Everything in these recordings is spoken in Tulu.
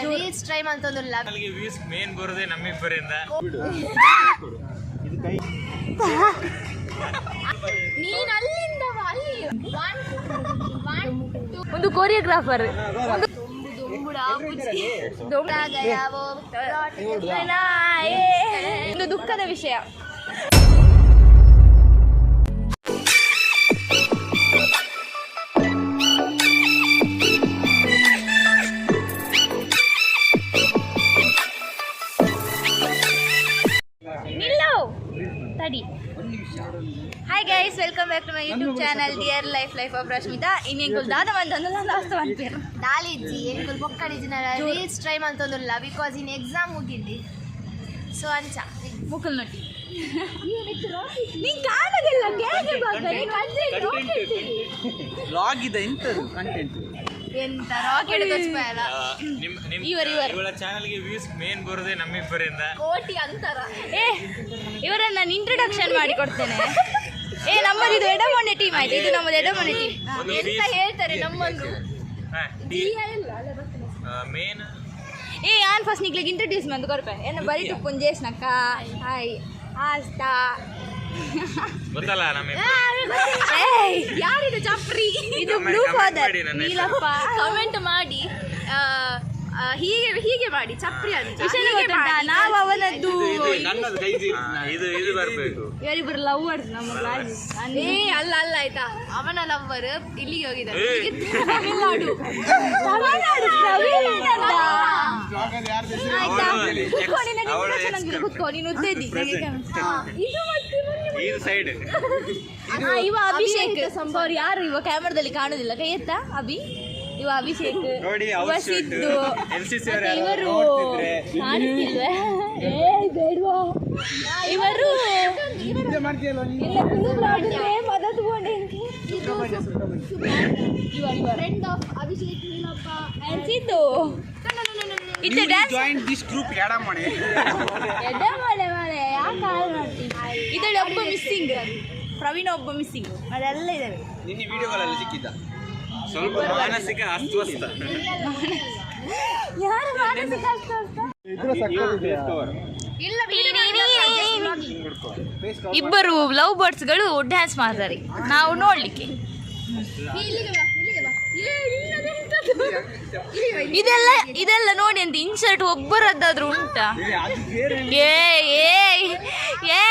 Reels try ಮಾಡ್ತೊಂದುಲ್ಲ. ಚಾನಲ್ಗೆ ವ್ಯೂಸ್ ಮೇನ್ ಬರೋದೇ ನಮ್ಮಿಬ್ಬರಿಂದ. ನೀನ್ ಅಲ್ಲಿಂದ ಬಾ, ಅಲ್ಲಿ. One, one, to. ಒಂದು ಕೊರಿಯೋಗ್ರಾಫರ್. ಒಂದು ದುಃಖದ ವಿಷಯ. ನಿಲ್ಲು, ತಡಿ. Hi guys, welcome back to my YouTube channel, dear life, life of Rashmitha. ಇನ್ನೆಂಕುಲ್ ದಾದ ಬಂದಲ್ಲ ದಾಸ್ತ ಬಂದ್ಪೇರು. ದಾಲಿಜ್ಜಿ ಎಂಕುಲ್ ಬೊಕ್ಕಡಿಜಿನ ರೀಲ್ಸ್ ಟ್ರೈ ಮಾಡ್ತೊಂದುಲ್ಲ, because in exam ಮುಗಿಂದಿ, ಸೊ ಅಂಚ. ಮುಕುಲ್ ನಟಿ ನೀನ್ ಕಾಣೋದಿಲ್ಲ ಕೇಗೆ ಬಾಕ ನೀನ್ ಕಣ್ಣಲ್ಲಿ rocket. Log ಇದೆ, ಎಂತದು ಕಂಟೆಂಟ್? ಎಂತ ರಾಕೆಟ್ ತೋಚ್ಪಾಯಲ್ಲ. ನಿಮ್ ನಿಮ್ ಇವರು, ಇವರು. ಇವಳ ಚಾನಲ್ಗೆ ವ್ಯೂಸ್ ಮೇನ್ ಬರೋದೇ ನಮ್ಮಿಬ್ಬರಿಂದ. ಕೋಟಿ ಅಂತರ. ಏ, ಇವರನ್ನ ನಾನು ಇಂಟ್ರೊಡಕ್ಷನ್ ಮಾಡಿ ಕೊಡ್ತೇನೆ. ಏ, ನಮ್ಮದು ಇದು ಎಡಮೊನ್ನೆ ಟೀಮ್ ಆಯ್ತು, ಇದು ನಮ್ಮದು ಎಡಮೊನ್ನೆ ಟೀಮ್. ಒಂದು ಎಂತ ಹೇಳ್ತಾರೆ ನಮ್ಮನ್ನು. ಮೇನ್. ಏ, ಯಾನ್ ಫಸ್ಟ್ ನಿಗ್ಲಿಗೆ ಇಂಟ್ರೊಡ್ಯೂಸ್ ಮಂದು ಕೊರ್ಪೆ. ಏನ ಬರಿ ತುಪ್ಪುನ್ ಜೇಸ್ನಕ್ಕ, ಹಾಯ್ ಆಸ್ತಾ. ಗೊತ್ತಲ್ಲ ನಮ್ಮಿಬ್ಬರು. ಏಯ್, ಯಾರಿದು ಚಪ್ರಿ? ಇದು Comment- blue comment father ಮಾಡಿ ನನ್ನ ಹೆಸರು. ನೀಲಪ್ಪ. ಕಮೆಂಟ್ ಮಾಡಿ. ಆ, ಆ, ಹೀಗೆ ಹೀಗೆ ಮಾಡಿ ಚಪ್ರಿ ಅಂತ ವಿಷಯ ಹೀಗೆ ಗೊತ್ತುಂಟಾ? ಮಾಡಿ. ನಾವು ಅವನದ್ದು ಇದು ಇದು ಬರಬೇಕು. ಇವರಿಬ್ಬರು ಲವ್ವರ್ಸ್ ನಮ್ಮ ಕ್ಲಾಸ್. ಏ, ಅಲ್ಲ ಅಲ್ಲ, ಆಯ್ತಾ, ಅವನ ಲವ್ವರ್ ಇಲ್ಲಿಗೆ ಹೋಗಿದ್ದಾನೆ. ಏ. ತಮಿಳ್ನಾಡು ತಮಿಳ್ನಾಡು ಪ್ರವೀಣ್ ಅಂತ. ಆಯ್ತಾ? ಅವಳು ಕೂತ್ಕೋ, ನಿನ್ನ ಅವಳು introduction ex ಅಂಗಿಲ್ಲ, ಕೂತ್ಕೋ, ನೀನು ಉದ್ದೇದಿ. ಇದು ಮತ್ತೆ ಮೊನ್ನೆ ಇದು ಸೈಡ್. ಹಾ, ಇವ ಅಭಿಷೇಕ್. ಸಾರಿ, ಯಾರು ಇವ ಕ್ಯಾಮರಾದಲ್ಲಿ ಕಾಣುದಿಲ್ಲ, ಕೈ ಎತ್ತ ಅಭಿ. ಇವ ಅಭಿಷೇಕ್. ನೋಡಿ, ಇವ ಅವ್ರ್ shoot. Siddu. LCC ಅವ್ರು ಮತ್ತೆ ಯಾರೋ ಇವರು ನೋಡ್ತಿದ್ರೆ. ಕಾಣಿಸ್ತಿಲ್ವೇ? ಏ ಬೇಡ್ವಾ, ಇವರು ಇಲ್ಲ, ತುಳು blog ಗೆ ಮದತ್ bonda. Friend of Abhishek Neelappa. And Siddu ಇದು ಡ್ಯಾನ್ಸ್. ಜಾಯಿನ್ this group ಎಡ ಮನೆ. ಎಡ ಮಳೆ ಮಳೆ ಯಾಕೆ ಹಾಳು ಮಾಡ್ತಿ? ಇದರಲ್ಲಿ ಒಬ್ಬ ಮಿಸ್ಸಿಂಗ್, ಪ್ರವೀಣ ಒಬ್ಬ ಮಿಸ್ಸಿಂಗ್, ಅದೆಲ್ಲ ಇದ್ದಾವೆ. ನಿನ್ನೆ ವಿಡಿಯೋಗಳಲ್ಲಿ ಸಿಕ್ಕಿದ್ದ. ಸ್ವಲ್ಪ ಮಾನಸಿಕ ಅಸ್ವಸ್ಥ. ಯಾರು ಮಾನಸಿಕ ಅಸ್ವಸ್ಥ? ಇಲ್ಲ. ಇಬ್ಬರು ಲವ್ ಬರ್ಡ್ಸ್ಗಳು ಡ್ಯಾನ್ಸ್ ಮಾಡ್ತಾರೆ, ನಾವು ನೋಡ್ಲಿಕ್ಕೆ. ಇಲ್ಲಿಗೆ ಬಾ, ಇಲ್ಲಿಗೆ ಬಾ. ಏ, ಇಲ್ಲದೆಂತದು? ಇದೆಲ್ಲ ಇದೆಲ್ಲ ನೋಡಿ ಅಂತ ಇನ್ಶರ್ಟ್ ಒಬ್ಬರದ್ದಾದ್ರೂ ಉಂಟಾ? ಏ ಏ ಏ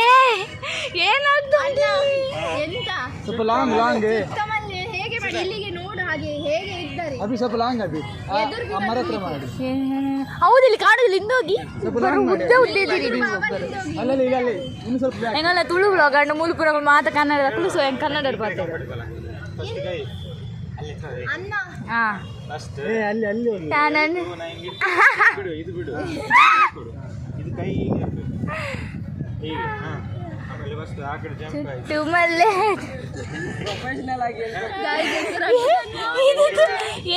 ಏ, ಏನಾಗ್ತು? ಎಂತ? ಸ್ವಲ್ಪ ಲಾಂಗ್ ಲಾಂಗ್. ಚಿಕ್ಕಮಲ್ಲಿ ಹೇಗೆ ಮಾಡಿ, ಇಲ್ಲಿಗೆ ನೋಡು, ಹಾಗೆ ಹೇಗೆ ಇದ್ದಾರೆ. ಅಭಿ, ಸ್ವಲ್ಪ ಲಾಂಗ್ ಅಭಿ. ಆ ಆ ಮರ ಹತ್ರ ಮಾಡಿ. ಹೌದು, ಇಲ್ಲಿ ಕಾಣುದಿಲ್ಲ, ಹಿಂದೋಗಿ. ಸ್ವಲ್ಪ ಲಾಂಗ್ ಮಾಡಿ. ಉದ್ದ ಉದ್ದ ಇದ್ದೀರಿ. ಅಲ್ಲಲ್ಲಿ ಇಲ್ಲ, ಅಲ್ಲಿ ಇನ್ನು ಸ್ವಲ್ಪ back. ಹೆಂಗಲ್ಲ ತುಳು ಬ್ಲಾಗ್ ಅಣ್ಣ, ಮೂಲಪುರ ಮಾತ ಕನ್ನಡ ಸೊ ಹೆಂಗ್ ಕನ್ನಡ ಬರ್ತದೆ. ಅನ್ನ. ಹಾ. ಫಸ್ಟ್ ಏ, ಅಲ್ಲಿ ಅಲ್ಲಿ ಹೋಗಿ. ನಾನು ಬಿಡು, ಇದು ಬಿಡು, ಕೊಡು. ಇದು ಕೈ ಹೀಗೆ ಇರ್ಬೇಕು. ಹೀಗೆ, ಹಾ. ಆಮೇಲೆ ಫಸ್ಟ್ ಆ ಕಡೆ ಜಂಪ್ ಆಯ್ತು. ಚುಟ್ಟು ಮಲ್ಲೆ. ಇದು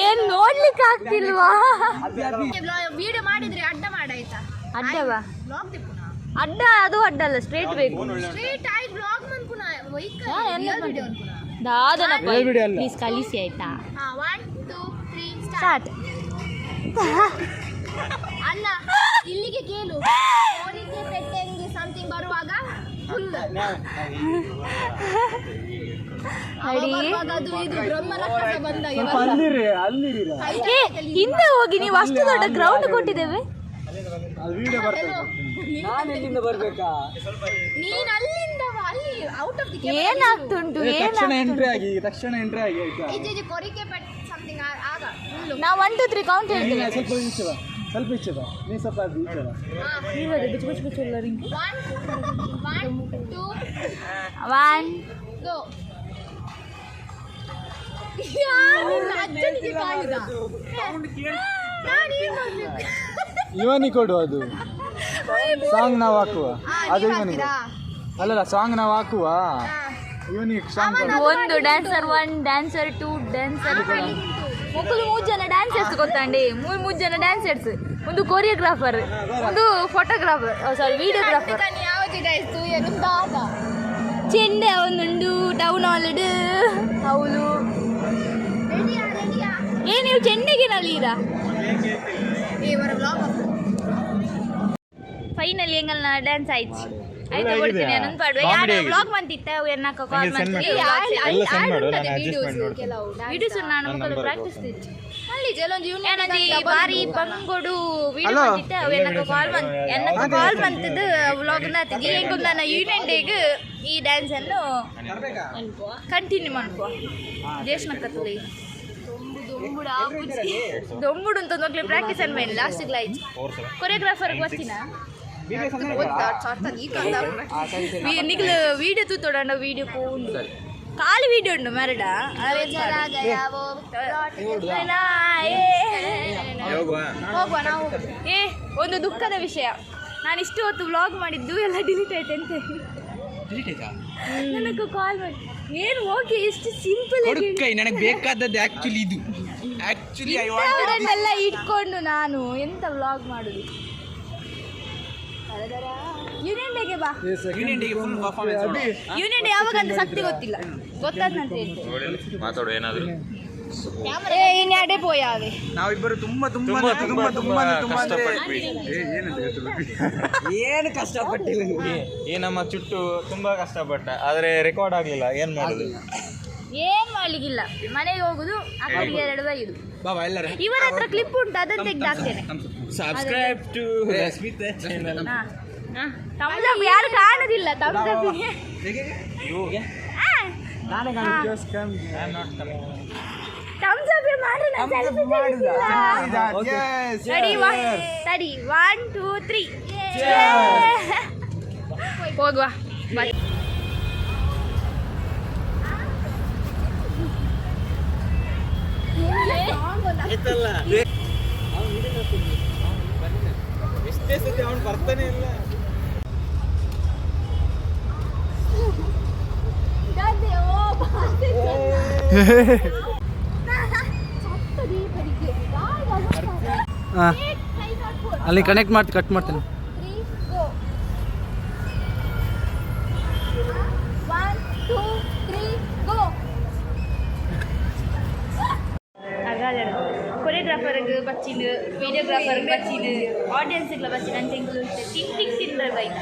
ಏನ್ ನೋಡ್ಲಿಕ್ಕೆ ಆಗ್ತಿಲ್ವಾ? ವಿಡಿಯೋ ಮಾಡಿದ್ರೆ ಅಡ್ಡ ಮಾಡಾಯ್ತಾ? ಅಡ್ಡವಾ? ಬ್ಲಾಗ್ ದಿಪ್ಪುನ. ಅಡ್ಡ, ಅದು ಅಡ್ಡ ಅಲ್ಲ, ಸ್ಟ್ರೇಟ್ ಬೇಕು. ಸ್ಟ್ರೇಟ್ ಆಗಿ ಬ್ಲಾಗ್ ಮನ್ಪುನ ವೈಕ. ವಿಡಿಯೋ ಅನ್ಪುನ. ದಾದನಪ್ಪ. Real video ಅಲ್ಲ. ಪ್ಲೀಸ್ ಕಲಿಸಿ ಆಯ್ತಾ? ಹಾ, 1, 2, 3, ಸ್ಟಾರ್ಟ್. ಸ್ಟಾರ್ಟ್. ಅಣ್ಣ, ಇಲ್ಲಿಗೆ ಕೇಳು. ಕೋರಿಕೆ ಪೆಟ್ಟೆಂಗೆ ಸಮಥಿಂಗ್ ಬರುವಾಗ ಫುಲ್ ಅಡಿ. ಅದು ಇದು ಬ್ರಹ್ಮ ರಕ್ಕಸ ಬಂದಾಗ. ಸ್ವಲ್ಪ ಅಲ್ಲಿರಿ, ಅಲ್ಲಿರಿ. ಏ, ಹಿಂದೆ ಹೋಗಿ ನೀವು. ಅಷ್ಟು ದೊಡ್ಡ ಗ್ರೌಂಡ್ ಕೊಟ್ಟಿದ್ದೇವೆ. ಅದು ವಿಡಿಯೋ ಬರ್ತದೆ. ನಾನು ಎಲ್ಲಿಂದ ಬರ್ಬೇಕಾ? ನೀನ್ ಅಲ್ಲಿಂದ ಬಾ, ಅಲ್ಲಿ ಔಟ್ ಆಫ್ the ಏನಾಗ್ತುಂಟು? ಏ, ತಕ್ಷಣ ಏನಾಗ್ತುಂಟು? ಎಂಟ್ರಿ ಆಗಿ, ತಕ್ಷಣ ಎಂಟ್ರಿ ಆಗಿ, ಆಯ್ತಾ? ಇಜ್ಜಿ ಕೊರಿಕೆ ಪೆಟ್ ಸಮಥಿಂಗ್ ಆಗ ಫುಲ್. ನಾವು 1 2 3 ಕೌಂಟ್ ನೀನು ಹೇಳ್ತೇವೆ. ಸ್ವಲ್ಪ ಈಚೆ ಬಾ, ಸ್ವಲ್ಪ ಈಚೆ ಬಾ, ನೀ ಸ್ವಲ್ಪ ಅದು ಈಚೆ ಬಾ. 1, 1, 2. 1. ಗೋ. ಯಾರು ನಿನ್ನ ಅಜ್ಜನಿಗೆ ಕಾಯುದ? ನಾನು ಏನ್ ಮಾಡ್ಬೇಕು? ಇವನಿಗೆ ಕೊಡು ಅದು ಸಾಂಗ್, ನಾವು ಹಾಕುವ. ಅದು ಇವನಿಗೆ. ಅಲ್ಲಲ್ಲ, ಸಾಂಗ್ ನಾವು ಹಾಕುವ, ಇವನಿಗೆ ಸಾಂಗ್ ಕೊಡು. ಒಂದು ಡ್ಯಾನ್ಸರ್, 1 ಡ್ಯಾನ್ಸರ್, 2 ಡ್ಯಾನ್ಸರ್, ಮೊಕ್ಕಲು ಮೂರು ಜನ ಡ್ಯಾನ್ಸರ್ಸ್ ಗೊತ್ತಾಂಡಿ. ಮೂರು ಮೂರು ಜನ ಡ್ಯಾನ್ಸರ್ಸ್, ಒಂದು ಕೊರಿಯೋಗ್ರಾಫರ್, ಒಂದು ಫೋಟೋಗ್ರಾಫರ್, ಸಾರಿ, ವಿಡಿಯೋಗ್ರಾಫರ್. ಚೆಂಡೆ ಒಂದುಂಡು ಟೌನ್ ಹಾಲ್ ಹೌದು. ಏ, ನೀವು ಚೆಂಡೆಗೆ ನಲೀರಾ? ಫೈನಲಿ ಎಂಗಲ್ನ ಡ್ಯಾನ್ಸ್ ಆಯ್ತು ಆಯ್ತು ಕೊಡ್ತೀನಿ ನಾನು ಪಾಡುವೆ ಯಾರು ವ್ಲಾಗ್ ಮಂತಿತ್ತ ಎನ್ನಕ ಕಾಲ್ ನಂಗೆ send ಮಾಡ್ತೀನಿ ಎಲ್ಲ ಸೆಂಡ್ ಮಾಡು, ನಾನು ಅಡ್ಜಸ್ಟ್ ಮಾಡಿ ನೋಡ್ತೇನೆ. ವಿಡಿಯೋಸ್ ನಾನು ಮಕ್ಕಳು ಪ್ರಾಕ್ಟೀಸ್ ಇತ್ತು ಅಲ್ಲಿ ಜಲೊಂಜಿ ಏನಂದಿ ಬಾರಿ ಪಂಗೊಡು ವಿಡಿಯೋ ಮಂತಿತ್ತ ಅವು ಎನ್ನಕ ಕಾಲ್ ಮಂತ್ ಎನ್ನಕ ಕಾಲ್ ಮಂತದ್ದು ವ್ಲಾಗ್ ನಾತಿದ್ದಿ ಎಂಕುಲ್ ನಾನು ಯೂನಿಯನ್ ಡೇಗ್ ಈ ಡ್ಯಾನ್ಸ್ ಅನ್ನು ಕಂಟಿನ್ಯೂ ಮಾಡ್ಕೊ ದೇಶನಕ್ಕತ್ತದೆ ದೊಂಬುಡು ಅಂತ ಮಕ್ಳು ಪ್ರಾಕ್ಟೀಸ್ ಅನ್ಮೇಲೆ ಲಾಸ್ಟ್ ಲೈಟ್ ಕೊರಿಯೋಗ್ರಾಫರ್ ಬರ್ತೀನ ನಿಗ್ಲು ವೀಡಿಯೋ ತೂತೋಡಂಡ ವೀಡಿಯೋ ಪೋಂಡು ಖಾಲಿ ವೀಡಿಯೋ ಉಂಡು ಮರಡ ಹೋಗುವ ನಾವು. ಏ ಒಂದು ದುಃಖದ ವಿಷಯ, ನಾನು ಇಷ್ಟು ಹೊತ್ತು ವ್ಲಾಗ್ ಮಾಡಿದ್ದು ಎಲ್ಲ ಡಿಲೀಟ್ ಆಯ್ತು ಅಂತ ನನಗೆ ಕಾಲ್ ಮಾಡಿ ಏನು ಓಕೆ ಎಷ್ಟು ಸಿಂಪಲ್ ಆಗಿ ಕೊಡುಕೈ ನನಗೆ ಬೇಕಾದದ್ದು ಆಕ್ಚುಲಿ ಇದು. ಆಕ್ಚುಲಿ I want ಇಂಥವರನ್ನೆಲ್ಲ ಇಟ್ಕೊಂಡು ನಾನು ಎಂತ ವ್ಲಾಗ್ ಮಾಡುದು? ಯೂನಿಯನ್ ಡೇಗೆ ಬಾ. ಯೂನಿಯನ್ ಡೇಗೆ ಫುಲ್ ಪರ್ಫಾರ್ಮೆನ್ಸ್ ನೋಡು. ಯೂನಿಯನ್ ಡೇ ಯಾವಾಗ ಅಂತ ಸತ್ಯ ಗೊತ್ತಿಲ್ಲ, ಗೊತ್ತಾದ ನಂತರ ಹೇಳ್ತೇನೆ. ಮಾತಾಡು ಏನಾದ್ರು. ಏ ಇನ್ಯಾಡೆ ಪೋಯಾವೆ. ನಾವಿಬ್ಬರು ತುಂಬಾ ತುಂಬಾ ತುಂಬಾ ತುಂಬಾ ತುಂಬಾ ಅಂದ್ರೆ ಕಷ್ಟಪಟ್ವಿ. ಏನು ಕಷ್ಟಪಟ್ಟಿಲ್ಲ ನಿಮಗೆ. ಈ ನಮ್ಮ ಚುಟ್ಟು ತುಂಬಾ ಕಷ್ಟಪಟ್ಟ, ಆದ್ರೆ ರೆಕಾರ್ಡ್ ಆಗ್ಲಿಲ್ಲ, ಏನ್ ಮಾಡುದು? ಏನ್ ಮಾಡ್ಲಿಕ್ಕಿಲ್ಲ, ಮನೆಗೆ ಹೋಗುದು, ಅಕ್ಕನಿಗೆ ಎರಡು ಬೈಯುದು. ಬಾಬಾ ಎಲ್ಲರೂ ಇವರ ಹತ್ರ ಕ್ಲಿಪ್ ಉಂಟು, ಅದನ್ನ ತೆಗ್ದು ಹಾಕ್ತೇನೆ. ಸಬ್ಸ್ಕ್ರೈಬ್ ಟು ರಶ್ಮಿತಾ ಚಾನೆಲ್. ತಮ್ಸ್ ಅಪ್ ಯಾರು ಕಾಣುದಿಲ್ಲ, thumbs up. I am not coming. Thumbs up ಮಾಡು, ನಾನು selfie ತೆಗಿತಿಲ್ಲ. ರೆಡಿ ಒನ್, ಸರಿ 1 2 3 ಹೋಗುವ. ಬಾಯ್. ಎಷ್ಟೇ ಸತಿ ಅವ್ನು ಬರ್ತಾನೆ ಇಲ್ಲ. ಅಲ್ಲಿ ಕನೆಕ್ಟ್ ಮಾಡ್ತೀನಿ, ಕಟ್ ಮಾಡ್ತೀನಿ. ಕೊರಿಯೋಗ್ರಾಫರ್ಗೆ ಬಚ್ಚಿನ, ವಿಡಿಯೋಗ್ರಾಫರ್ಗೆ ಬಚ್ಚಿನ, ಆಡಿಯನ್ಸ್ಗೆ ಬಚ್ಚಿನ ಅಂತ ಎಂಕುಲು ತಿಂಗ್ ತಿಂಗ್ ತಿಂದ್ರೆ ಬೈತ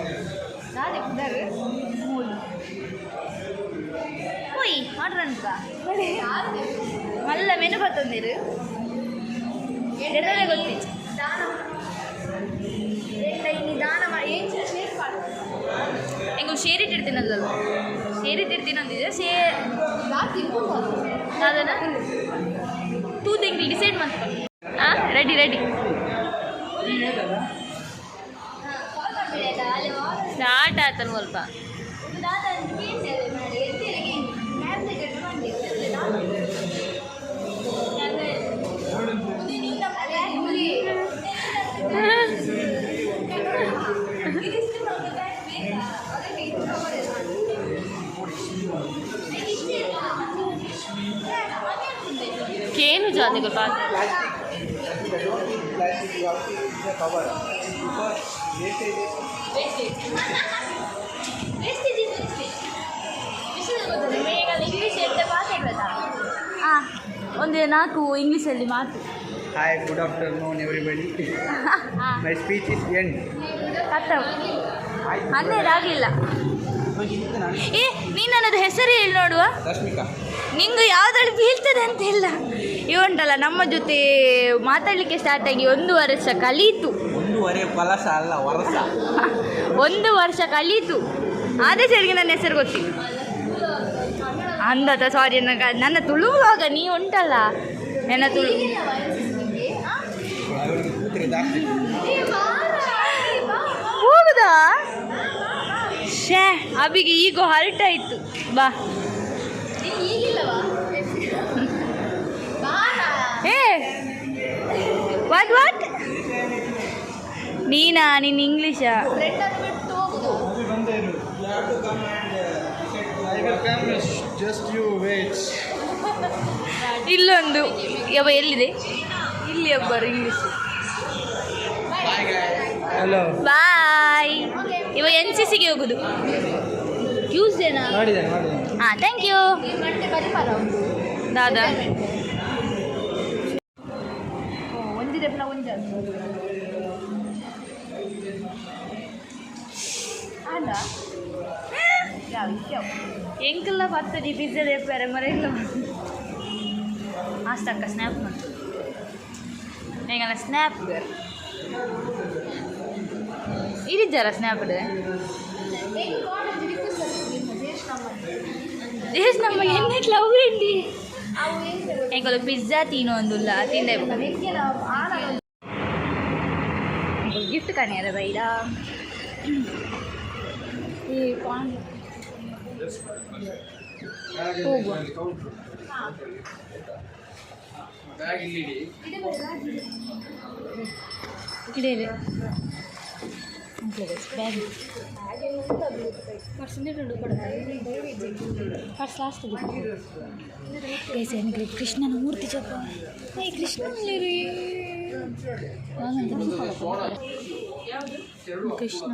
ಓಯ್ ಆರ್ಡರ್ ಅನ್ಕ ಮಲ್ಲ ಮೆನು ಬತ್ತೊಂದಿರು ಎಡದಲ್ಲೇ ಗೊತ್ತಿತ್ತು. ಎಂಗು ಶೇರ್ ಇಟ್ಟಿರ್ತೀನಲ್ಲ, ಶೇರ್ ಇಟ್ಟಿರ್ತೀನಿ ಅಂದಿದ್ದೆ ಶೇ ಅದನ್ನ ತೂ ತಿಂಗಳು ಡಿಸೈಡ್ ಮಾಡ್ಕೊಂಡು. ಹಾಂ ರೆಡಿ ರೆಡಿ ಸ್ಟಾರ್ಟ್ ಆತಲ್ಲ ಸ್ವಲ್ಪ. ಕೇನು ಜಾತಿಗಳು ಪಾತ್ರ. ಒಂದು ನಾಲ್ಕು ಇಂಗ್ಲೀಷಲ್ಲಿ ಮಾತು. Hi, good afternoon everybody. My speech is end. ಹನ್ನೆರಡು ಆಗಲಿಲ್ಲ. ಏ ನೀನು ನನ್ನದು ಹೆಸರು ಹೇಳಿ ನೋಡುವ. ರಶ್ಮಿಕಾ. ನಿಂಗೆ ಯಾವ್ದ್ರಲ್ಲಿ ಬೀಳ್ತದೆ ಅಂತ ಇಲ್ಲ. ಇವುಂಟಲ್ಲ ನಮ್ಮ ಜೊತೆ ಮಾತಾಡಲಿಕ್ಕೆ ಸ್ಟಾರ್ಟ್ ಆಗಿ 1 ವರ್ಷ ಕಲೀತು. ಒಂದೂವರೆ ವಲಸ ಅಲ್ಲ ವರಸ. 1 ವರ್ಷ ಕಲೀತು. ಅದೇ ಸರಿಗೆ ನನ್ನ ಹೆಸರು ಗೊತ್ತಿಲ್ಲ ಅಂದತ. ಸಾರಿ, ನನ್ನ ತುಳುವಾಗ ನೀ ಉಂಟಲ್ಲ ನನ್ನ ತುಳು ಹೋಗುದಾ? ಶೇ ಅಬಿಗೆ ಈಗ ಹರ್ಟ್ ಆಯ್ತು. ಬಾ. ಏ what what ನೀನಾ ನಿನ್ನ ಇಂಗ್ಲೀಷಾ? ಇಲ್ಲೊಂದು ಯಾವ ಎಲ್ಲಿದೆ? ಇಲ್ಲಿ ಒಬ್ಬರು ಇಂಗ್ಲೀಷ್. Hello boy. ಇವ ಎನ್ ಸಿ ಸಿಗೆ ಹೋಗುದು ಟ್ಯೂಸ್ಡೇನಾ? ಮಾಡಿದ್ದೇನೆ ಮಾಡಿದ್ದೇನೆ. ಹಾಂ thank you ದಾದಾ. ಒಂದಿದೆ ಒಂಜಿ. ಎಂಕಲ್ಲ ಪತ್ತಡಿ ಪಿಜ್ಜಾ ದೇಪಾರೆ ಮರೆಲ್ಲ ಆಸ್ತಕ್ಕ ಸ್ನ್ಯಾಪ್ ಮಾಡ್ತು ಎಂಗಲ್ಲ ಸ್ನ್ಯಾಪ್ ಇರಿಜ್ಜಾರ ಸ್ನ್ಯಾಪ್ ದೇಶ್ ನಮ್ಮ ಎಣ್ಣೆ ಲವ್ ಇಂಡಿ ಎಂಕಲ್ಲ ಪಿಜ್ಜಾ ತಿನ್ನೋ ಒಂದುಲ್ಲ ತಿಂದೆ ಗಿಫ್ಟ್ ಕಾಣಿಯಾರ ಬೈರಾ ಈ ಪಾನ್ ಹೋಗುವ ಇಡೀ ಬ್ಯಾಗ್ ಪರ್ಸ್ ಲಾಸ್ಟ್ ಕೃಷ್ಣನ ಮೂರ್ತಿ ಚಪ್ಪ ಕೃಷ್ಣ ಕೃಷ್ಣ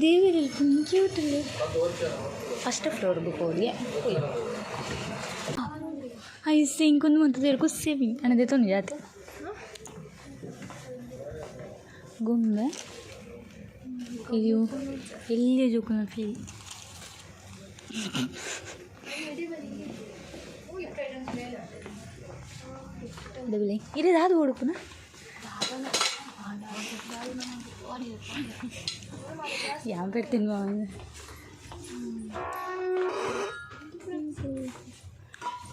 ದೇವಿ ಕ್ಯೂಟ್ ಫಸ್ಟ್ ಫ್ಲೋರ್ಗೆ ಹೋಗಿ ಐಸ್ ಇಂಕೊಂದು ಮತ್ತು ಕುಸ್ಸೇವಿ ಅನ್ನದೇ ತೊಂದರೆ ಜಾತಿ ಗೊಂಬೆ ಅಯ್ಯೋ ಎಲ್ಲಿ ಜೋಕುನ ಫೀಲ್ ಇದು ದಾದು ಹುಡುಕುನ ಯಾವ పెಡ್ತೀನಿ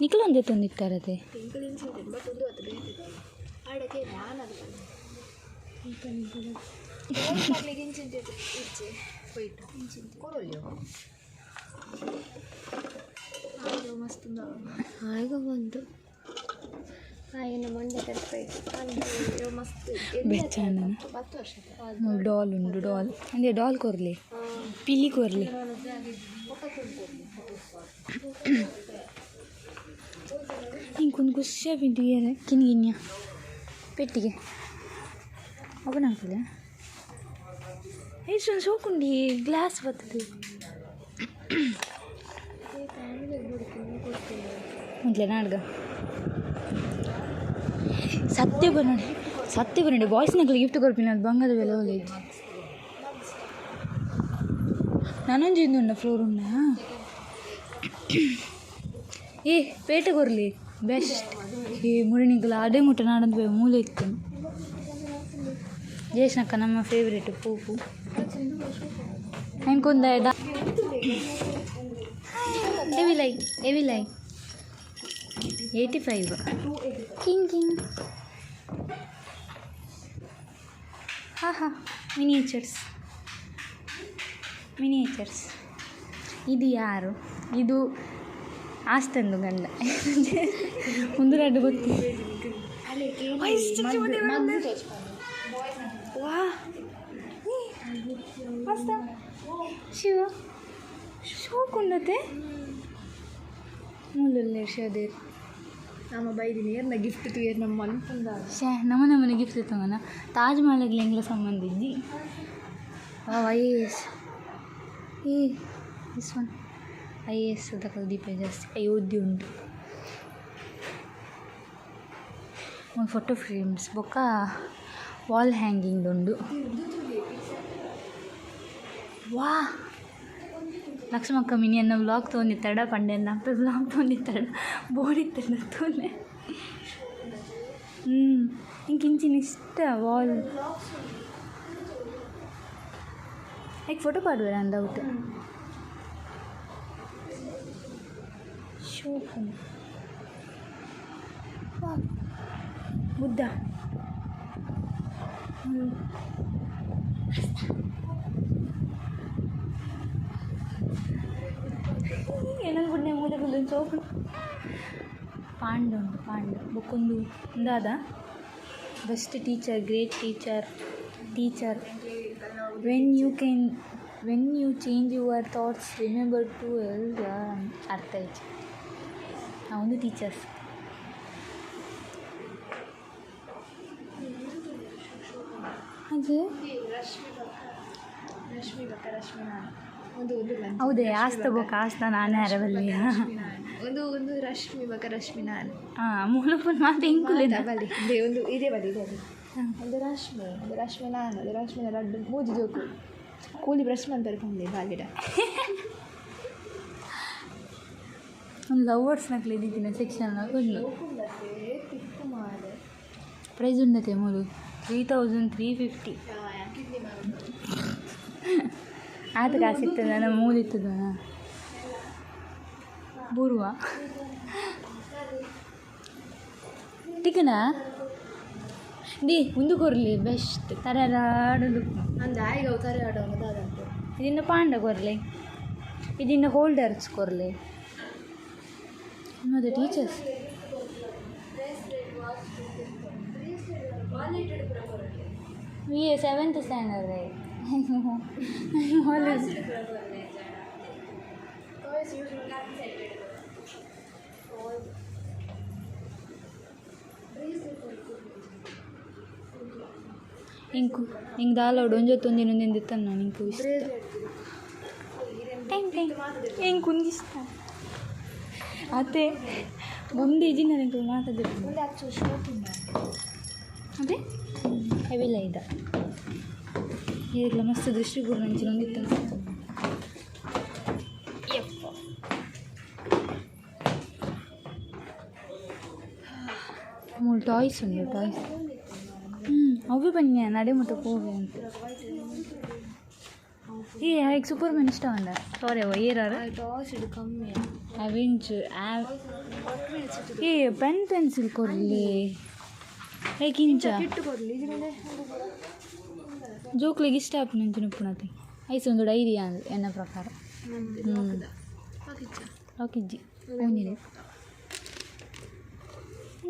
ನಿಖಲ್ ಒಂದೇ ತಂದಿಟ್ಟಾರದೆ ಆಗ ಬಂತು ಬೆಚ್ಚ ಡಾಲ್ ಉಂಟು ಡಾಲ್ ಅಂದರೆ ಡಾಲ್ ಕೊರ್ಲಿ ಪಿಲಿ ಕೊರ್ಲಿ ಇಂಕೊಂದು ಖುಷಿ ಆಪಿಂಟು ಕಿನ್ ಗಿನ್ಯ ಪೆಟ್ಟಿಗೆ ಓಪನ್ ಆಗ್ತದೆ ಇಷ್ಟೊಂದು ಸೋಕುಂಡಿ ಗ್ಲಾಸ್ ಬರ್ತದೆ ಮೊದಲೇ ನಾಡ್ಗ ಸತ್ಯ ಬನ್ನಡಿ ಸತ್ಯ ಬನ್ನಡಿ ಬಾಯ್ಸ್ನಗಳು ಗಿಫ್ಟ್ ಕೊಡ್ತೀನಿ ಅದು ಬಂಗಾರದ ಬೆಲೆ ಹೋಗೈತಿ ನಾನೊಂದು ಉಂಡ ಫ್ಲೋರ್ ಉಂಡ ಏ ಪೇಟೆ ಕೊರ್ಲಿ ಬೆಸ್ಟ್ ಈ ಮುಡಿನಿಗಲ ಅದೇ ಮುಟ್ಟ ನಾಡಂದು ಮೂಲೆ ಇತ್ತು ಜೇಶ್ನಕ್ಕ ನಮ್ಮ ಫೇವ್ರೇಟ್ ಪೂಪು ಇಂಕೊಂದ ಎವಿಲೈ ಎವಿಲೈ 85 ಕಿಂಗ್ ಕಿಂಗ್ ಹಾಂ ಹಾಂ ಮಿನಿಯೇಚರ್ಸ್ ಮಿನಿಯೇಚರ್ಸ್. ಇದು ಯಾರು? ಇದು ಆಸ್ತಂದು ಗಂಡ ಒಂದು ಎರಡು ಗೊತ್ತು. ವಾ ಶಿವ ಶೋಕುಂಡತೆ ಮೂಲಲ್ಲೇ ಶಿವದೇರ್ ನಮ್ಮ ಬೈದಿನಿ ಏರ್ನ ಗಿಫ್ಟ್ ತುಯರ್ ನಮ್ಮ ಮನ್ಪುಂದ ಶೇ ನಮ್ಮ ನಮ್ಮನೆ ಗಿಫ್ಟ್ ತಗೋಣ ತಾಜ್ ಮಹಲ್ಗೆ ಎಂಗ್ಲ ಸಂಬಂಧ ಇದ್ದಿ. I A S ಈ this one I A S ದಕ್ಕಲು ದೀಪ ಜಾಸ್ತಿ ಅಯೋಧ್ಯೆ ಉಂಟು. ಒಂದು ಫೋಟೋ ಫ್ರೇಮ್ಸ್ ಬೊಕ್ಕ ವಾಲ್ ಹ್ಯಾಂಗಿಂಗ್ ಉಂಡು. ವಾ ಲಕ್ಷ್ಮಕ್ಕ ಮಿನಿ ಅನ್ನ ವ್ಲಾಗ್ ತೊಗೊಂಡಿತ್ತಾಡ ಪಂಡೆನ ಅಪ್ಪ ವ್ಲಾಗ್ ತೊಗೊಂಡಿತ್ತಾಡ ಬೋಡಿತ್ತಡ ತೋನೆ. ಹ್ಞೂ ಇಂಕಿಂಚಿನ ಇಷ್ಟ ವಾಲ್ ಈಗ ಫೋಟೋ ಪಾಡುವೆ ನಾನು ಡೌಟ್ ಶೋಕು ವಾ ಬುದ್ಧ. ಏನನ್ಬಿಡ್ನೆ ಮೂಲೆ ಸೋಕು ಪಾಂಡು ಉಂಟು ಪಾಂಡು ಬೊಕ್ಕೊಂದು ಒಂದಾದ best teacher great teacher teacher when you can when you change your thoughts remember to ಅರ್ಥ ಆಯ್ತು. ಒಂದು ಟೀಚರ್ಸ್ ಹಾಗೆ ರಶ್ಮಿ ಬಕ್ಕ ರಶ್ಮಿ ಬಕ್ಕ ರಶ್ಮಿ ನಾನು. ಒಂದು ಒಂದು ಹೌದೇ, ಆಸ್ತ ಬೋಕ ಆಸ್ತ ನಾನೇ ಅರವಲ್ಲಿ. ಒಂದು ಒಂದು ರಶ್ಮಿ ಬಕ ರಶ್ಮಿ ನಾನು. ಹಾಂ, ಮೂಲಪುನ್ ಮಾತು ಎಂಕುಲೇನ. ಬಲಿ ಇದೆ, ಒಂದು ಇದೇ ಬಲಿ, ಇದೆ ಬಲಿ. ಒಂದು ರಶ್ಮಿ, ಒಂದು ರಶ್ಮಿ ನಾನು, ಒಂದು ರಶ್ಮಿನ ರಡ್ಡು ಮೂಜಿ ಜೋಕು ಕೂಲಿ ಬ್ರಷ್ ಅಂತಾರೆ ಪಂಡೆ ಬಾಲಿಡ. ಒಂದು ಲವರ್ಸ್ ನಕ್ಲೆ ಇದ್ದಿನ ಸೆಕ್ಷನ್ ಒಂದು ಪ್ರೈಸ್ ಉಂಡತೆ ಮೂಲು 3350. ಆತ ಕಾಸಿತ್ತದ ನನ್ನ ಮೂಲಿತ್ತದ ಬೂರ್ವ ಟಿಕನ ಡಿ ಒಂದು ಕೊರ್ಲಿ ಬೆಸ್ಟ್ ತರರಾಡಲು. ಒಂದು ಆಯ್ಗ ಅವತಾರ ಆಡೋ. ಇದನ್ನ ಪಾಂಡ ಕೊರ್ಲೆ, ಇದನ್ನ ಹೋಲ್ಡರ್ಸ್ ಕೊರ್ಲೆ ಮತ್ತು teachers. V seventh standard. Ink ಹಿಂಗೆ ದಾಲೋಡು ಒಂಜೊತ್ತೊಂದಿನ ಒಂದೊಂದು ನಾನು ಇಂಕು ಇಷ್ಟ. ಟೈಮ್ ಟೈಮ್ ಹೆಂಗೆ ಕುಂದಿಸ್ತ ಅತ್ತೆ ಮುಂದೆ ಇದ್ದೀನಿ ನನಗೆ ಮಾತಾಡಿದ್ರು. ಅದೇ ಅವೆಲ್ಲ ಇದ್ದ ಈಗಲ ಮಸ್ತ್ ದೃಷ್ಟಿ ನಂಚಿನ ಒಂದಿತ್ತು. ಯಪ್ಪ, ಮೂರು ಟಾಯ್ಸ್ ಉಂಟು, ಟಾಯ್ಸ್. ಹ್ಞೂ, ಅವು ಬನ್ನಿ ನಡೆ ಮುಟ್ಟ ಹೋಗಿ ಅಂತ. ಏ, ಹಾಗೆ ಸೂಪರ್ ಮ್ಯಾನ್ ಇಷ್ಟ ಉಂಡ. ಸಾರಿ, ಅವ ಏರಾರ ಟಾಯ್ಸ್ ಇದು ಕಮ್ಮಿ. ಅವೆಂಜ್. ಏ, ಪೆನ್ ಪೆನ್ಸಿಲ್ ಕೊರ್ಲಿ ಏಕಿಂಚ. ಕಿಟ್ಟು ಕೊಡಲಿ. ಜೋಕ್ಲಿಗೆ ಇಷ್ಟ ಆಪುನಂಚಿನ ಉಪ್ಪುನತೆ ಐಸ್ ಒಂದು ಡೈರಿ ಎನ್ನ ಪ್ರಕಾರ. ಹ್ಞೂ, ಲಾಕಿಜ್ಜಿ ಒಂದಿದೆ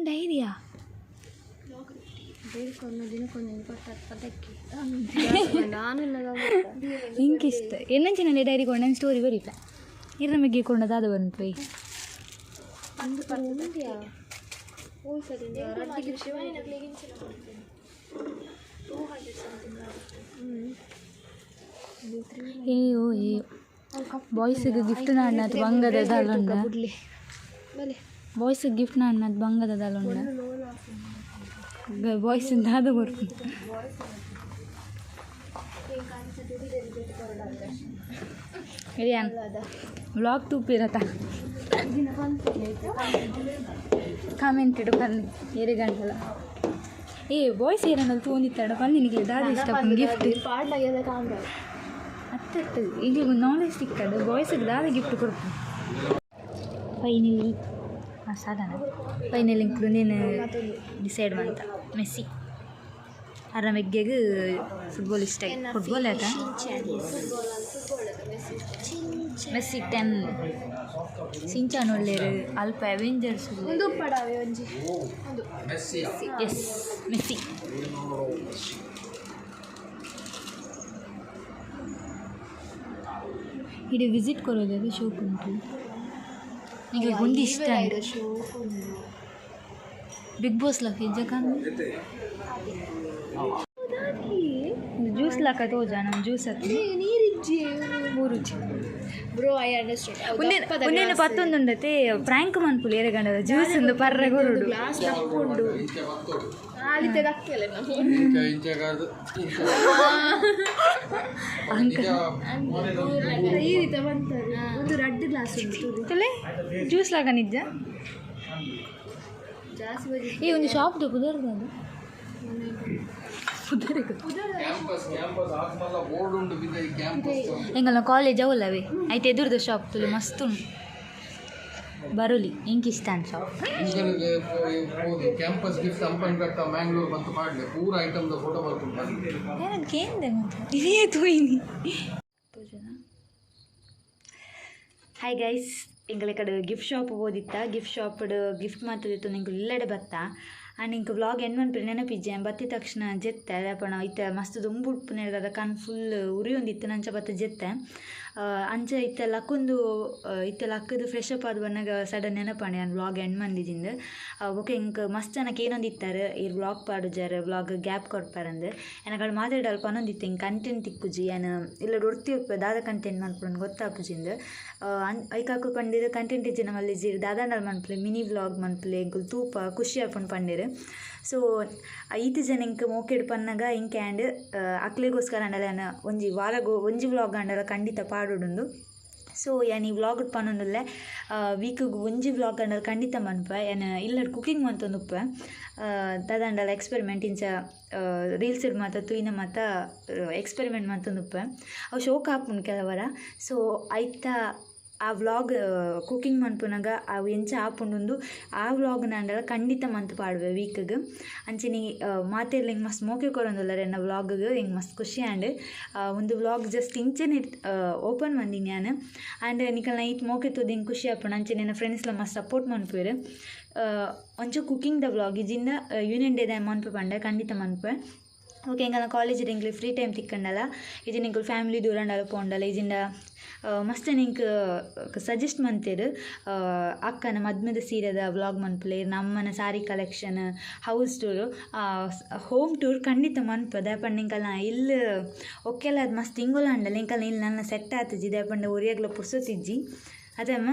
ಡೈರಿಯಾ. ಇಂಕಿಷ್ಟ ಎನ್ನಂಚಿನಲ್ಲಿ ಡೈರಿ ಕೊಂಡ ಸ್ಟೋರಿ ಬರೀಪ ಇರ ನಮಗೆ ಕೊಂಡದಾದ ಬಂತು. ಏಯೋ ಏ, ಬಾಯ್ಸಿಗೆ ಗಿಫ್ಟ್ ನಾಡ್ನತ್ ಬಂಗದ ದಾಲುಂಡ. ಬಾಯ್ಸಿಗೆ ಗಿಫ್ಟ್ ನಾಡ್ನತ್ ಬಂಗದ ದಾಲುಂಡ. ಬಾಯ್ಸ್ ದಾದ ಕೊರ್ಪು. ವ್ಲಾಗ್ ತೂಪಿರತ ಕಾಮೆಂಟ್ ಇಡು ಬನ್ನಿ ಏರೆ ಗಂಟಲ. ಏ, ಬಾಯ್ಸ್ ಏರನಲ್ಲಿ ತೋಂದಿತ್ತಾಡ ಬನ್ನಿ. ನಿನಗೆ ದಾದ ಇಷ್ಟ ಗಿಫ್ಟ್? ಅತ್ತ ಈಗ ನಾಲೆಜ್ ಸಿಕ್ಕದು. ಬಾಯ್ಸಿಗೆ ದಾದ ಗಿಫ್ಟ್ ಕೊಡ್ಪು. ಫೈನಲಿ ಸಾಧನ ಫೈನಲ್ ಇಂಕ್ಲು ನೀನು ಡಿಸೈಡ್ ಮಂತ ಮೆಸ್ಸಿ. ಅರ ಮೆಗ್ಗೆಗ್ ಫುಟ್ಬಾಲ್ ಇಷ್ಟ. ಫುಟ್ಬಾಲ್ ಆಯ್ತಾ? ಮೆಸ್ಸಿ 10. ಸಿಂಚಾನ್ ಒಳ್ಳೇರು ಅಲ್ಪ ಅವೆಂಜರ್ಸ್. ಒಂದು ಪಡಾವೆ ಒಂಜಿ ಒಂದು. Yes, Messi. ಇಡೀ ವಿಸಿಟ್ ಕೊರೋದು ಶೋಕ್ ಉಂಟು. ನಿಮಗೆ ಒಂದು ಇಷ್ಟ ಬಿಗ್ ಬಾಸ್ ಲಕ್ ಇಜ್ಜಕ ಜ್ಯೂಸ್ ಲಾಕ ತೋಜ ನಮ್ಮ ಜ್ಯೂಸ್ ಹತ್ತಿ. ನೀರಿಜ್ಜಿ. ಮೂರುಜಿ. Bro, I understand. ಒಂದೇನು ಪತ್ತೊಂದು ಉಂಡತೆ ಪ್ರಾಂಕ್ ಮನ್ಪುಲಿ ಏರೆ ಗಂಡದ ಜ್ಯೂಸ್ ಒಂದು ಪರ್ರೆ ಕೊರಡು. ಗ್ಲಾಸ್ ದಪ್ಪುಂಡು ಆದಿತ್ಯ ದಕ್ಕೆಲ್ಲ. ಈ ರೀತಿ ಬಂತಾರೆ. ಒಂದು ರಡ್ಡು ಗ್ಲಾಸ್ ಉಂಟು. ತುಲೆ ಜ್ಯೂಸ್ ಲಾಕ ನಿಜ. ಜಾಸ್ತಿ ಬಜಿ. ಈ ಒಂದು ಶಾಪ್ ಪುದರ್ದ ಅದು ಪುದರ್. ಎಂಗಲ್ನ ಕಾಲೇಜ್ ಅವಲ್ಲವೇ ಐತೆ ಎದುರ್ದ ಶಾಪ್ ತುಲು ಮಸ್ತ್ ಉಂಟು. ಬರೋಲಿ, ಇಂಕ್ ಇಷ್ಟ ಶಾಪ್. ಕ್ಯಾಂಪಸ್ ಗಿಫ್ಟ್ ಅಂಪನ್ಘಟ್ಟ ಮ್ಯಾಂಗ್ಳೂರ್ ಬಂತು ಮಾಡಲಿ ಪೂರ ಐಟಮ್ದ ಫೋಟೋ ಬರ್ಕೊಂಡು ಬನ್ನಿ. ಏನಕ್ಕೆ ಮತ್ತೆ ಇದೇ ತೋಯಿನಿ. ಹಾಯ್ ಗೈಸ್, ಎಂಗಳ ಕಡೆ ಗಿಫ್ಟ್ ಶಾಪ್ ಓದಿತ್ತ. ಗಿಫ್ಟ್ ಶಾಪ್ ಗಿಫ್ಟ್ ಮಾತದಿತ್ತು. ನಿಂಗೆ ಇಲ್ಲಡೆ ಬತ್ತ. ಆಂಡ್ ಎಂಕ್ ವ್ಲಾಗ್ ಎಂಡ್ ಮನ್ಪುನ ನೆನಪಿಜ್ಜಿ. ಯಾನ್ ಬತ್ತಿ ತಕ್ಷಣ ಜೆತ್ತೆ. ದಾಯೆ ಇತ್ತೆ ಮಸ್ತ್ ದೊಂಬು ಉಪ್ಪುನೆರ್ದಾದ ಕಣ್ ಫುಲ್ ಉರಿಯೊಂದಿತ್ತು, ಅಂಚ ಬತ್ತ್ ಜೆತ್ತೆ. ಅಂಚ ಇತ್ತೆ ಲಕ್ಕೊಂದು, ಇತ್ತೆ ಲಕ್ಕುದು ಫ್ರೆಶ್ ಅಪ್ ಆದ್ ಬನ್ನಗ ಸಡನ್ ನೆನಪಾಂಡ್ ಯಾನ್ ವ್ಲಾಗ್ ಎಂಡ್ ಮಂದಿಜಿಂದ್. ಬೊಕ ಎಂಕ್ ಮಸ್ತ್ ಜನಕ್ ಕೇನೊಂದಿತ್ತೆರ್, ಈರ್ ವ್ಲಾಗ್ ಪಾಡುಜರ್, ವ್ಲಾಗ್ ಗ್ಯಾಪ್ ಕೊರ್ಪರಂದ್. ಎನಕಲ್ ಮಾತೆರ್ಡಲ ಪನೊಂದಿತ್ತೆ, ಎಂಕ್ ಕಂಟೆಂಟ್ ತಿಕ್ಕುಜಿ, ಯಾನ್ ಇಲ್ಲಡ್ ಒರ್ತಿ ಉಪ್ಪೆ, ದಾದ ಕಂಟೆಂಟ್ ಮನ್ಪುನು ಗೊತ್ತಾಪುಜಿಂದ್. ಐಕ್ ಅಕುಲು ಪಂಡೆರ್, ಕಂಟೆಂಟ್ ಇಜ್ಜಿಂಡ ಮಲ್ಲೆಜಿ, ದಾದಾಂಡಲ ಮನ್ಪುಲೆ, ಮಿನಿ ವ್ಲಾಗ್ ಮನ್ಪುಲೆ, ಎಂಕುಲು ತೂಪ ಖುಷಿ ಆಪುಂಡು ಪಂಡೆರ್. ಸೊ ಈತ್ ಜನ ಎಂಕ್ ಮೋಕೆಡ್ ಪನ್ನಗ ಎಂಕ್ ಆಂಡ್, ಅಕ್ಲೆಗೋಸ್ಕರ ಆಂಡಲ ಯಾನ್ ಒಂಜಿ ವಾರಗ್ ಒಂಜಿ ವ್ಲಾಗ್ ಆಂಡಲ ಖಂಡಿತ ಪಾಡೊಡುಂದು. ಸೊ ಯಾನ್ ಈ ವ್ಲಾಗ್ ಪನೊಂದುಲ್ಲೆ, ವೀಕ್ಗ್ ಒಂಜಿ ವ್ಲಾಗ್ ಆಂಡಲ ಖಂಡಿತ ಮನ್ಪುವೆ. ಯಾನ್ ಇಲ್ಲಡ್ ಕುಕಿಂಗ್ ಮಂತೊಂದುಪ್ಪುವೆ, ದಾದಾಂಡಲ ಎಕ್ಸ್ಪೆರಿಮೆಂಟ್ ಇಂಚ ರೀಲ್ಸ್ ಮಾತ ತೂಯಿನ ಮಾತ ಎಕ್ಸ್ಪೆರಿಮೆಂಟ್ ಮಂತೊಂದುಪ್ಪುವೆ. ಅವು ಶೋಕ್ ಆಪುಂಡು ಕೆಲವರ. ಸೊ ಐತ ಆ ವ್ಲಾಗ್ ಕುಕಿಂಗ್ ಮನ್ಪುನಗ ಅವು ಎಂಚ ಆಪುಂಡುಂದು ಆ ವ್ಲಾಗ್ ನಾಂಡಲ ಖಂಡಿತ ಮಂತ್ ಪಾಡುವೆ ವೀಕ್ಗ್. ಅಂಚನೆ ಮಾತೆರ್ಲ ಎಂಕ್ ಮಸ್ತ್ ಮೋಕೆ ಕೊರೊಂದುಲ್ಲೆರ್ ಎನ್ನ ವ್ಲಾಗ್ಗ್, ಎಂಕ್ ಮಸ್ತ್ ಖುಷಿ ಆಂಡ್. ಉಂದು ವ್ಲಾಗ್ ಜಸ್ಟ್ ಇಂಚನೆ ಓಪನ್ ಮಂದಿನಿ ಯಾನ್. ಆಂಡ್ ನಿಕಲ್ನ ಈತ್ ಮೋಕೆ ತೂದು ಎಂಕ್ ಖುಷಿ ಆಪುಂಡು. ಅಂಚನೆ ಎನ್ನ ಫ್ರೆಂಡ್ಸ್ಲ ಮಸ್ತ್ ಸಪೋರ್ಟ್ ಮನ್ಪುವೆರ್. ಒಂಚ ಕುಕಿಂಗ್ ದ ವ್ಲಾಗ್ ಇಜಿಂಡ ಯೂನಿಯನ್ ಡೇ ದ ಮನ್ಪು ಪಂಡ ಖಂಡಿತ ಮನ್ಪುವೆ. ಓಕೆ, ಎಂಕಲ್ನ ಕಾಲೇಜ್ ಎಂಕ್ಲೆ ಫ್ರೀ ಟೈಮ್ ತಿಕ್ಕಂಡಲ, ಇಜಿಂಡ ಎಂಕುಲು ಫ್ಯಾಮಿಲಿ ದೂರಂಡಲ ಪೋಂಡಲ, ಇಜಿಂಡ ಮಸ್ತ್ ಎಂಕ್ ಸಜೆಸ್ಟ್ ಮಂತೆರ್, ಅಕ್ಕನ ಮದ್ಮೆದ ಸೀರೆದ ವ್ಲಾಗ್ ಮನ್ಪುಲೆ, ನಮ್ಮನ sari collection, house tour, home tour ಖಂಡಿತ ಮನ್ಪು. ದಾಯೆ ಪಂಡ ಎಂಕಲ್ನ ಇಲ್ಲ್ ಒಕ್ಕೆಲ ಅದು ಮಸ್ತ್ ತಿಂಗೊಲು ಆಂಡಲ ಎಂಕಲ್ನ ಇಲ್ಲ್ ನನ್ನ ಸೆಟ್ ಆತುಜಿ. ದಾಯೆ ಪಂಡ ಒರಿಯಗ್ಲ ಪುರ್ಸೊತಿಜ್ಜಿ. ಅದೇ ಅಮ್ಮ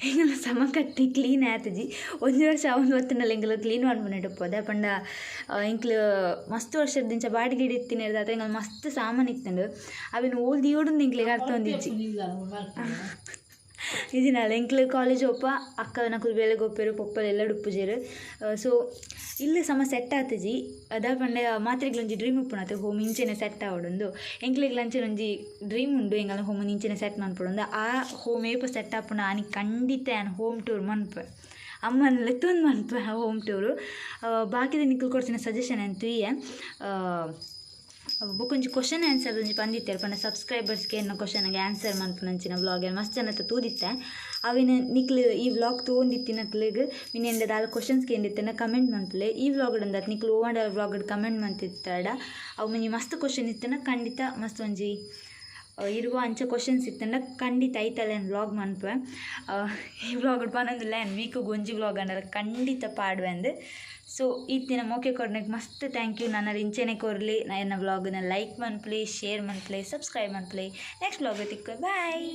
ಎಂಕಲ್ನ ಸಮ ಕಟ್ಟಿ ಕ್ಲೀನ್ ಆತುಜಿ. ಒಂಜಿ ವರ್ಷ ಅವೊಂದು ಬತ್ತುಂಡಲ ಎಂಕುಲು ಕ್ಲೀನ್ ಮನ್ಪುನೆಟ್ ದಾಯೆ ಪಂಡ ಎಂಕ್ಲು ಮಸ್ತ್ ವರ್ಷದಿಂಚ ಬಾಡಿಗೆ ಇತ್ತಿನೆರ್ದಾತ್ರ ಎಂಕಲ್ ಮಸ್ತ್ ಸಾಮಾನು ಇತ್ತುಂಡು, ಅವೆನ್ ಓಲ್ ದೀವೊಡುಂದು ಎಂಕ್ಲೆಗ್ ಅರ್ಥ ಒಂದಿಜ್ಜಿ. ಇಜಿನಾಲ ಎಂಕ್ಲು ಕಾಲೇಜ್ ಒಪ್ಪ, ಅಕ್ಕನಕುಲು ಬೇಲೆಗ್ ಪೋಪೆರ್, ಪೊಪ್ಪಲ್ ಎಲ್ಲಡ್ ಉಪ್ಪುಜೆರ್. ಸೊ ಇಲ್ಲ್ ಸಮ ಸೆಟ್ ಆತುಜಿ. ದಾಯೆ ಪಂಡ ಮಾತೆರೆಗ್ಲ ಒಂಜಿ ಡ್ರೀಮ್ ಉಪ್ಪುನತೆ ಹೋಮ್ ಇಂಚೆನೆ ಸೆಟ್ ಆವೊಡುಂದು. ಎಂಕ್ಲೆಗ್ಲ ಅಂಚನೆ ಒಂಜಿ ಡ್ರೀಮ್ ಉಂಡು, ಎಂಕಲ್ನ ಹೋಮ್ ಇಂಚೆನೆ ಸೆಟ್ ಮನ್ಪೊಡುಂದು. ಆ ಹೋಮ್ ಏಪ ಸೆಟ್ ಆಪುಂಡು ಆನಿ ಖಂಡಿತ ಯಾನ್ ಹೋಮ್ ಟೂರ್ ಮನ್ಪುವೆ, ಅಮ್ಮನ ಲೆತ್ತೊಂದು ಮನ್ಪುವೆ ಹೋಮ್ ಟೂರು. ಬಾಕಿದ ನಿಕುಲು ಕೊರ್ತಿನ ಸಜೆಷನ್ ಯಾನ್ ತೂಯೆ. ಬೊಕೊಂಜಿ ಕ್ವಶನ್ ಆನ್ಸರ್ ಒಂಜಿ ಪಂದಿತ್ತೆರ್ ಪಂಡ ಸಬ್ಸ್ಕ್ರೈಬರ್ಸ್ಗೆ ಎನ್ನ ಕ್ವಶನ್ಗೆ ಆನ್ಸರ್ ಮನ್ಪುನಂಚಿನ ವ್ಲಾಗ್ ಮಸ್ತ್ ಜನತ ತೂದಿತ್ತೆ. ಅವಿನ ನಿಕ್ಲು ಈ ವ್ಲಾಗ್ ತೂವೊಂದಿತ್ತಿನಕ್ಲೆಗ್ ಮಿನಿಂದ ದಾಲ ಕ್ವಶನ್ಸ್ ಕೇಂದಿತ್ತೆನ ಕಮೆಂಟ್ ಮನ್ಪುಲೆ. ಈ ವ್ಲಾಗ್ ಅಂದಾತ್ ನಿಕ್ಲು ಓವಂಡ ವ್ಲಾಗ್ ಕಮೆಂಟ್ ಮಂತಿತ್ತಾಡ ಅವು ಒಂಜಿ ಮಸ್ತ್ ಕ್ವಶನ್ ಇತ್ತನ ಖಂಡಿತ ಮಸ್ತ್ ಒಂಜಿ ಇರುವ ಅಂಚ ಕ್ವಶನ್ಸ್ ಇತ್ತಂಡ ಖಂಡಿತ ಐತಲ್ಲ ಯಾನ್ ವ್ಲಾಗ್ ಮನ್ಪುವೆ. ಈ ವ್ಲಾಗ್ ಪನೊಂದುಲ್ಲ ಯಾನ್ ವೀಕ್ಗ್ ಒಂಜಿ ವ್ಲಾಗ್ ಅಂಡಲ ಖಂಡಿತ ಪಾಡುವೆ ಅಂದ್. ಸೊ ಈ ದಿನ ಮೋಕೆ ಕೊರ್ನೆಗ್ ಮಸ್ತ್ thank you. ನನ್ನ ಇಂಚೆನೆ ಕೊರ್ಲಿ, ಎನ್ನ ವ್ಲಾಗ್ನ ಲೈಕ್ ಮನ್ಪುಲೆ, ಶೇರ್ ಮನ್ಪುಲೆ, ಸಬ್ಸ್ಕ್ರೈಬ್ ಮನ್ಪುಲೆ. ನೆಕ್ಸ್ಟ್ ವ್ಲಾಗ್ ತಿಕ್ಕು, ಬಾಯ್.